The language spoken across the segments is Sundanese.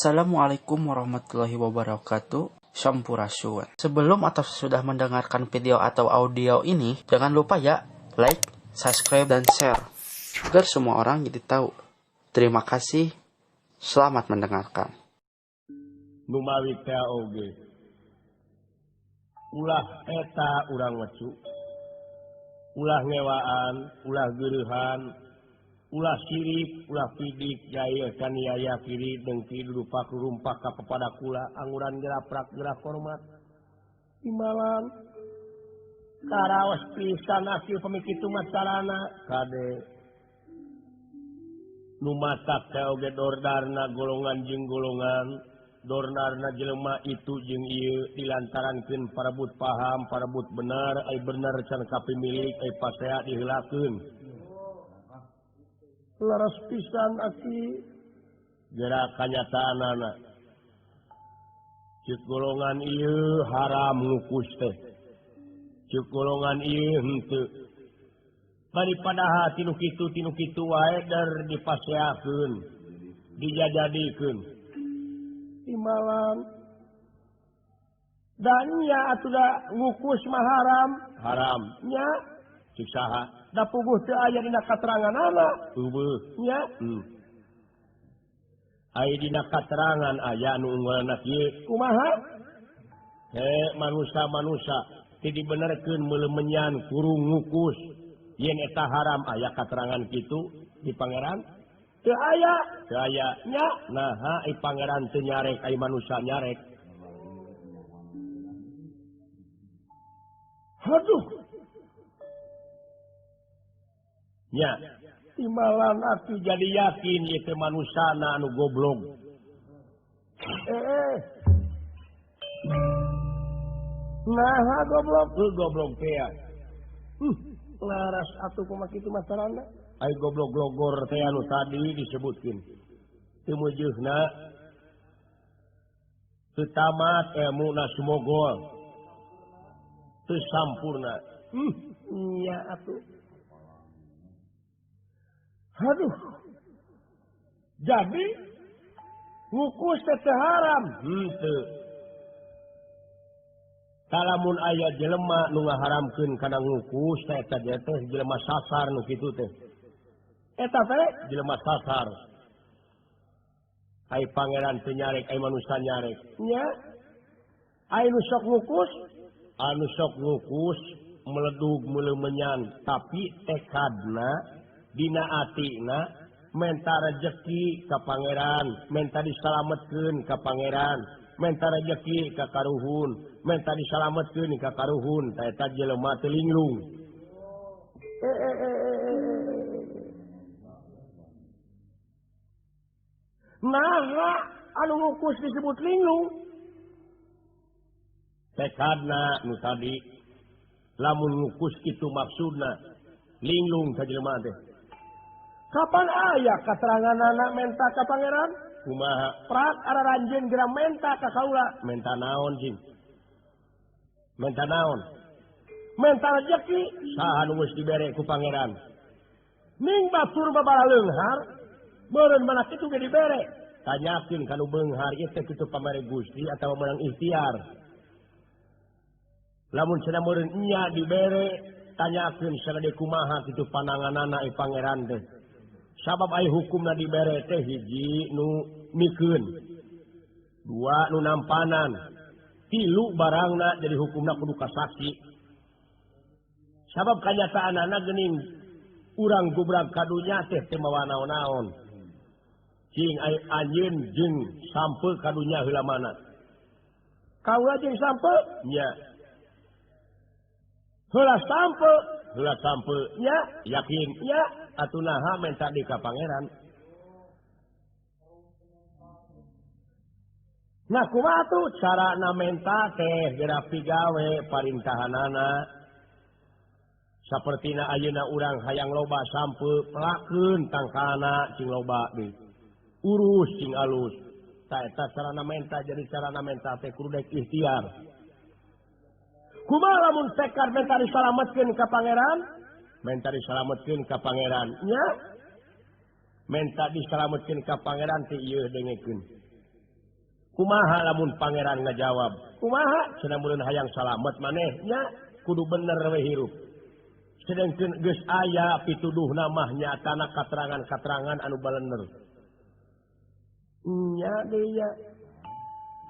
Assalamualaikum warahmatullahi wabarakatuh. Sampurasun. Sebelum atau sesudah mendengarkan video atau audio ini, jangan lupa ya like, subscribe, dan share agar semua orang jadi tahu. Terima kasih. Selamat mendengarkan. Numawi teh oge ulah eta urang wecu, ulah ngewaan, ulah geureuhan, ulah sirik, ulah pidik jaya kaniaya kiri dengki rupak rumpak ka kepada kula anguran geraprak gerak hormat timalan karaos pisan akil pemikitu macarana kade nu matak teh oge dordarna golongan jeung golongan dordarna jelema itu jeung ieu dilantarankeun parebut paham parebut benar ai bener can kapimilik ai pasea diheulakeun laras pisan aki gerak kanyataanana ceuk golongan ieu haram ngukus teh, ceuk golongan ieu henteu, bari padahal tinu kitu wae der dipaseakeun dijajadikeun timalan dan nya atuh da ngukus mah haram haram nya cik saha da puguh teu aya dina kateranganana eueuh nya aya dina katerangan aya nu unggulanna kieu kumaha he manusa-manusa teu dibenerkeun meuleum kurung ngukus yen eta haram aya katerangan kitu di pangeran teu aya teu aya nya naha ai pangeran teu nyarek ai manusa nyarek haduh nya timalan atuh jadi yakin ieu teh manusana anu goblok naha goblok heuh goblok teh laras atuh kumaha kitu masalahna ai goblok logor teh anu tadi disebutkeun teu meujeuna teu tamat elmuna sumogol teu sampurna nya atuh. Aduh. Jadi ngukus teh haram henteu. Kalamun aya jelema nu ngaharamkeun kana ngukus teh eta teh jelema sasar nu kitu teh. Eta teh jelema sasar. Ai pangeran teu nyarek ai manusa nyarek. Nya. Ai nu sok ngukus, anu sok ngukus meledug meuleumenyan tapi tekadna dina atina menta rejeki ka pangeran, menta disalametkeun ka pangeran, menta rejeki ka karuhun, menta disalametkeun ka karuhun, ta eta jelema teu linglung. Naha anu ngukus disebut linglung? Tekadna nu tadi lamun ngukus kitu maksudna linglung ka jelema teh. Kapan aya katerangan anak menta ka pangeran? Kumaha? Prak araranjeun geura menta ka kaula. Menta naon jing? Menta naon? Menta rejeki saha nu geus dibere ku pangeran? Ning batur babala leunghar, meureun mana kitu ge dibere. Tanyakeun ka nu beunghar ieu teh kitu pamere Gusti atawa meunang ikhtiar. Lamun cenah meureun nya dibere, tanyakeun sagede kumaha kitu pananganana ai pangeran teh. Sabab ai hukumna dibere teh hiji nu mikeun, dua nu nampanan, tilu barangna jadi hukumna kudu kasaksi. Sabab kanyataanana geuning urang gubrag ka dunya teh teu mawa naon-naon. Cing ai anjeun jeung sampe ka dunya heula mana? Kaula jeung sampe? Nya. Heula sampe, heula sampe nya, yakin nya. Atuh naha menta di ka pangeran. Nah kumaha tuh carana menta teh geura pigawe parintahanana. Sapertina ayeuna urang hayang loba sampe pelakeun tangkalna cing loba deui. Urus cing alus. Ta eta carana menta jadi carana menta teh kudu daek ikhtiar. Kumaha lamun tekad menta disalametkeun ka pangeran? Menta disalametkeun ka pangeran nya. Menta disalametkeun ka pangeran teh ieu dengekeun. Kumaha lamun pangeran ngajawab? Kumaha cenah meureun hayang salamet maneh nya kudu bener we hirup. Sedengkeun geus aya pituduhna mah nyatana katerangan-katerangan anu balener. Nya deui nya.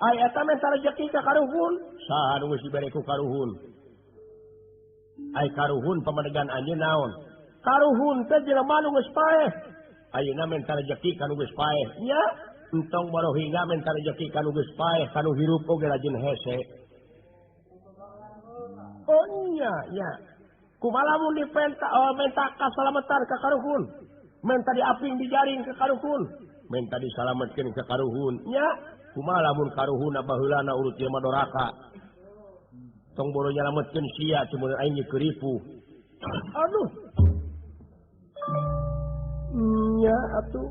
Ai eta meh rejeki ka karuhun, saha nu geus dibere ku karuhun? Ai karuhun pamadegan anjeun naon? Karuhun teh jelema nu geus paeh. Ayeuna menta rejeki ka nu geus paeh. Nya entong barohingga menta rejeki ka nu geus paeh, ka nu hirup oge rajin hese. Oh nya nya. Kumaha lamun dipenta menta kasalametan ka karuhun, menta diaping dijaring ka karuhun, menta disalametkeun ka karuhun. Nya kumaha lamun karuhunna baheulana urut jelema doraka. Tong boro nyalametkeun sia cuman aing keuripuh. Aduh. Nya atuh.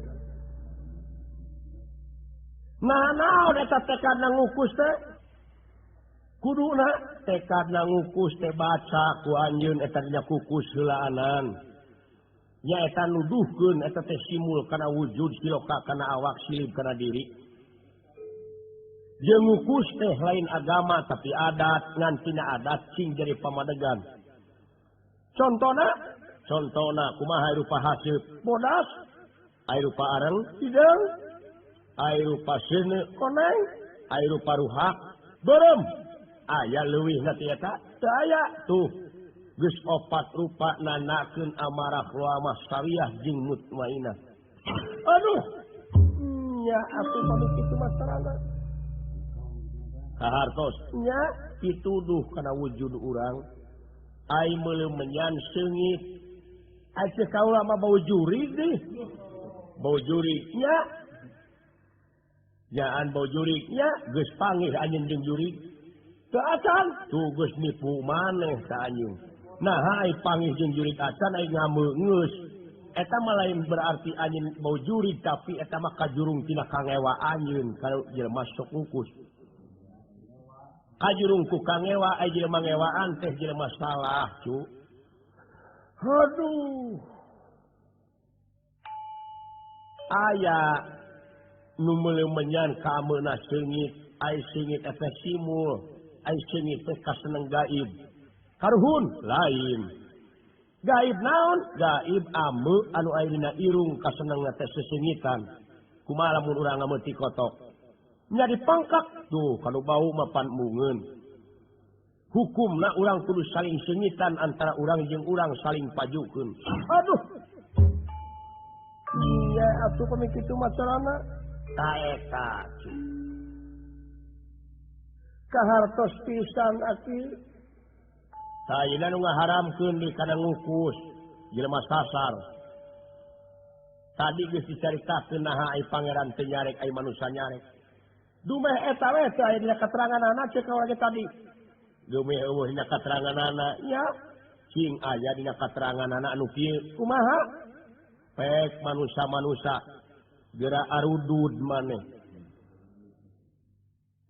Nah naon eta tekadna ngukus teh? Kuduna tekadna ngukus teh baca ku anjeun eta dina kukus heulaanan. Nya eta nuduhkeun eta teh simul kana wujud siloka kana awak silib kana diri. Jeung ngukus teh lain agama tapi adat, ngan tina adat cing jadi pamadegan. Contona kumaha rupa haseup bodas, ai rupa areng hideung, ai rupa seuneu koneng, ai rupa ruhak beureum. Aya leuwihna ti eta? Teu aya. Tuh geus opat rupa nanakeun amarah ruamah sawiyah jeung mutmainah. Aduh, nya atuh pamit kitu mah sarana. Kahartos nya pituduh kana wujud urang. Ai meuleuh menyan seungit. Ai cek kaula mah bau jurig deh. Bau jurig nya. Nyaan bau jurig nya geus panggih anjeun jeung jurig. Teu acan tuh geus nipu maneh ka anjeun. Nah ai panggih jeung jurig acan ai ngameungeus. Eta mah lain berarti anjeun bau jurig tapi eta mah kajurung tina kangewa anjeun kalau jelema sok ngukus. Kajurung ku kangewa ai jelema ngewaan teh jelema salah cu. Aduh. Aya nu meuleuh menyan ka ameunah seungit, ai seungit eta simul, ai seungit teh kaseneng gaib. Karuhun lain. Gaib naon? Gaib ame anu aya dina irung kasenengna teh seseungitan. Kumaha lamun urang ngameuti kotok? Nya dipangkak tuh kalau bau mapan mungeun. Hukumna urang kudu saling sengitan antara urang jeung urang saling pajukeun. Aduh. Iya atuh pamit kitu mah carana. Ta eta. Kahartos pisan aki. Ayeuna nu ngaharamkeun di kana ngukus jelema sasar. Tadi geus dicaritakeun naha ai pangeran teu nyarek ai manusa nyarek. Dumeh eta we teh aya dina kateranganana cek kaula ge tadi. Dumeh eueuh dina kateranganana nya cing aya dina kateranganana anu kieu kumaha? Pek manusa-manusa geura arudud maneh.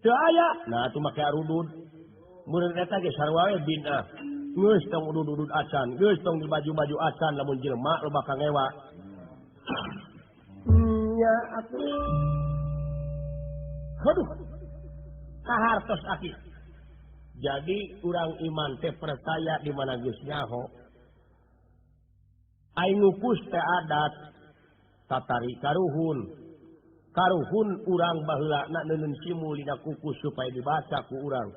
Teu aya, nah atuh make arudud. Meureun eta ge sarua we bid'ah. Geus tong udud-udud acan, geus tong di baju-baju acan lamun jelema loba kangewa. Nya atuh. Aduh, kahartos aki. Jadi urang iman teh percaya di mana geus nyaho. Ai ngukus teh adat tatari karuhun. Karuhun urang baheulana neunun simul dina kukus supaya dibaca ku urang.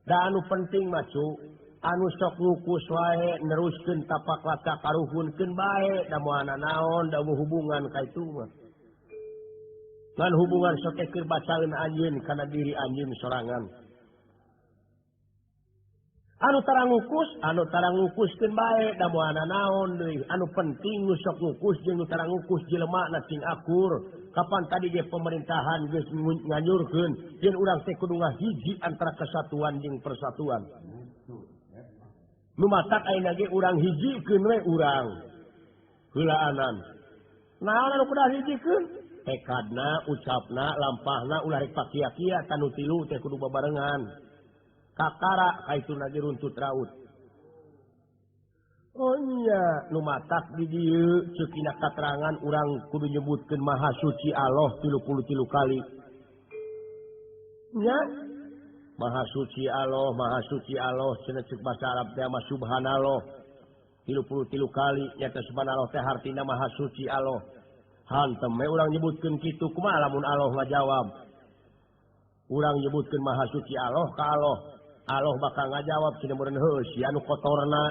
Da anu penting mah cu, anu sok ngukus wae neruskeun tapak laka karuhun keun bae da moal naon da hubungan ka itu mah. Ngan hubungan sok keur bacaeun anjeun kana diri anjeun sorangan. Anu tara ngukus keun bae da moal naon deui. Anu penting nu sok ngukus jeung nu tara ngukus jelema na cing akur. Kapan tadi ge pemerintahan geus nganyurkeun yen urang teh kudu ngahiji antara kesatuan jeung persatuan. Nu matak ayeuna ge urang hijikeun we urang. Heulaanan. Naon anu kudu hijikeun? Tekadna, ucapna, lampahna ulah rek pakia-kia tanu tilu teh kudu babarengan. Kakara kaituna ge runtut raut. Oh iya, nu matak di dieu ceukina katerangan urang kudu nyebutkeun Maha Suci Allah 33 kali. Nya Maha suci Allah, Maha suci Allah cenah ceuk bahasa Arab teh mah subhanallah. 33 kali nyata subhanallah teh hartina Maha suci Allah. Hantem we urang nyebutkeun kitu kumaha lamun Allah ngajawab. Urang nyebutkeun Maha suci Allah ka Allah. Allah bakal ngajawab cenah meureun heuh sia nu kotorna.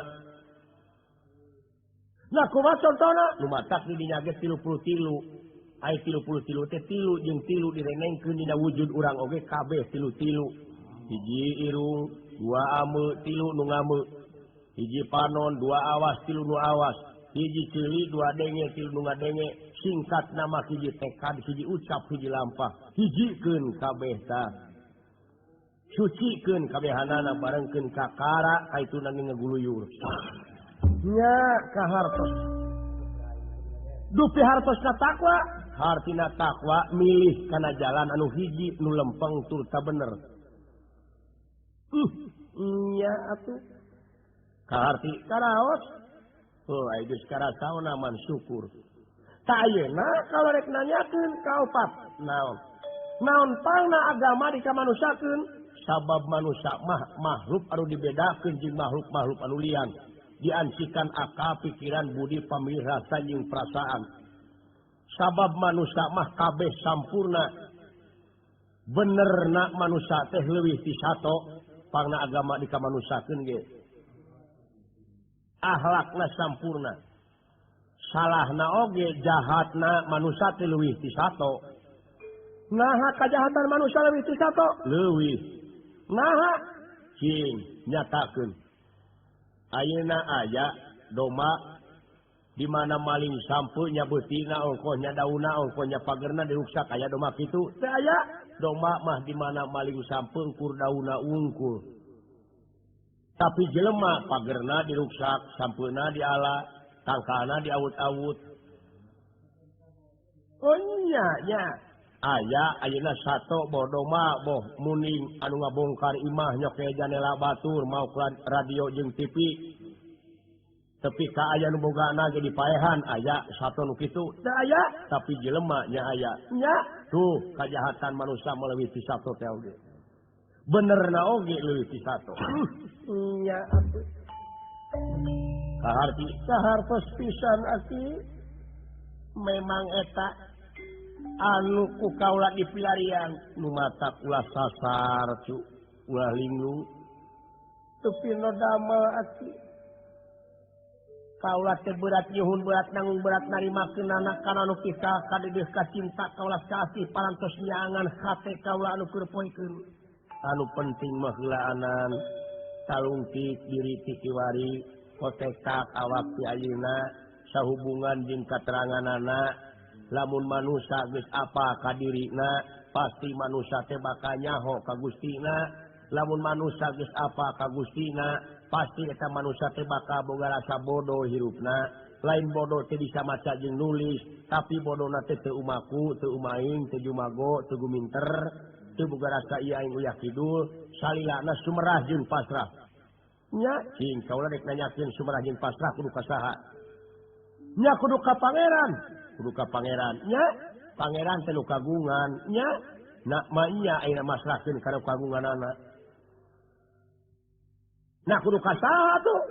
Nah kumaha contona? Nu matak di dinya ge 33. Ai 33 teh tilu jeung tilu direnengkeun dina wujud urang oge kabeh tilu-tilu. Hiji irung, dua ame, tilu nu ngame. Hiji panon, dua awas, tilu nu awas. Hiji ceuli, dua denge, tilu nu ngadenge. Singkat nama hiji tekad, hiji ucap, hiji lampah. Hijikeun kabeh tah. Sucikeun kabehanana barengkeun kakara kaituna ngeguluyur. Nya kahartos. Dupi hartosna takwa, hartina takwa milih kana jalan anu hiji nu lempeng turta bener. Nya atuh. Kaharti karaos. Oh, ai geus karasaona man syukur. Ta ayeuna kalau rek nanyakeun ka opat, naon? Naon pangna agama dikamanusakeun? Sabab manusia mah makhluk anu dibedakeun jeung makhluk-makhluk anu lian. Diancikan akal, pikiran, budi, pamilih, rasa jeung perasaan. Sabab manusia mah kabeh sampurna. Benerna manusia teh leuwih ti sato, pangna agama dikamanusakeun ge. Akhlakna sampurna. Salahna oge jahatna manusia teh leuwih ti sato. Naha kajahatan manusia leuwih ti sato? Leuwih. Naha cing nyatakeun. Ayeuna aya domba di mana maling sampunya beutina ongkohnya dauna ongkohnya pagerna diruksak aya domba kitu teu aya domba mah di mana maling sampe ukur dauna ungkul. Tapi jelema pagerna diruksak, sampeuna diala, tangkalna diawut-awut. Oh nya nya aya ayeuna sato boh domba boh muning anu ngabongkar imah nyoke janela batur mau radio jeung TV. Tepi ka aya nu bogana ge dipaehan aya sato nu kitu teu aya tapi jelema nya aya nya tuh kajahatan manusia melebihi ti sato teh oge. Benerna oge leuwih ti sato. Nya atuh. Kaharti kahartos pisan aki memang eta anu ku kaula dipilarian nu matak ulah sasar cu ulah linglung tepi nu damel aki kaula teh berat nyuhun berat nanggung berat narimakeun anak kana nu kita kadeudeus ka cinta kaula kasih parantos nyangan hate kaula anu keur poekeun anu penting mah heulaanan talungtik diri ti kiwari kotekak awak ti ayeuna sahubungan jeung kateranganana lamun manusia geus apa ka dirina pasti manusia teh bakal nyaho ka Gustina lamun manusia geus apa ka Gustina pasti eta manusia teh bakal boga rasa bodoh hirupna lain bodoh teh bisa maca jeung nulis tapi bodona teh teu umaku teu umaing teu jumago teu guminter teu boga rasa ieu aing uyah kidul salilana sumerah jeung pasrah nya cing kaula rek nanyakeun sumerah jeung pasrah kudu ka saha nya kudu ka pangeran kudu ka pangeran nya pangeran teh nu kagungan nya na mah nya ayeuna masrahkeun kana kagunganana nah kudu ka saha tuh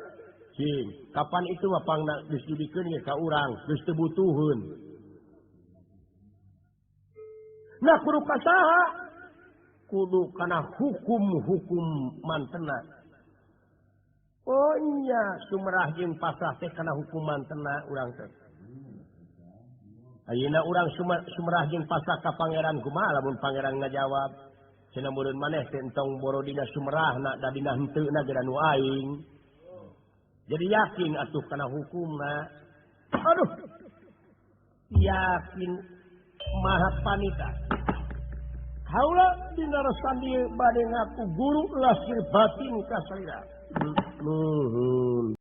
cing kapan itu mah pangna geus dibikeun ge ka urang geus teu butuheun nah kudu ka saha kudu kana hukum-hukum mantena oh nya sumerah jeung pasrah teh kana hukum mantena urang teh ayeuna urang sumerah jeung pasrah ka pangeran kumaha lamun pangeran ngajawab cenah meureun maneh teh entong boro dina sumerahna da dina henteuna ge nu aing jadi yakin atuh kana hukumna aduh yakin maha panita kaula dina resan dieu bade ngaku guru lahir batin ka salira. Nuhun.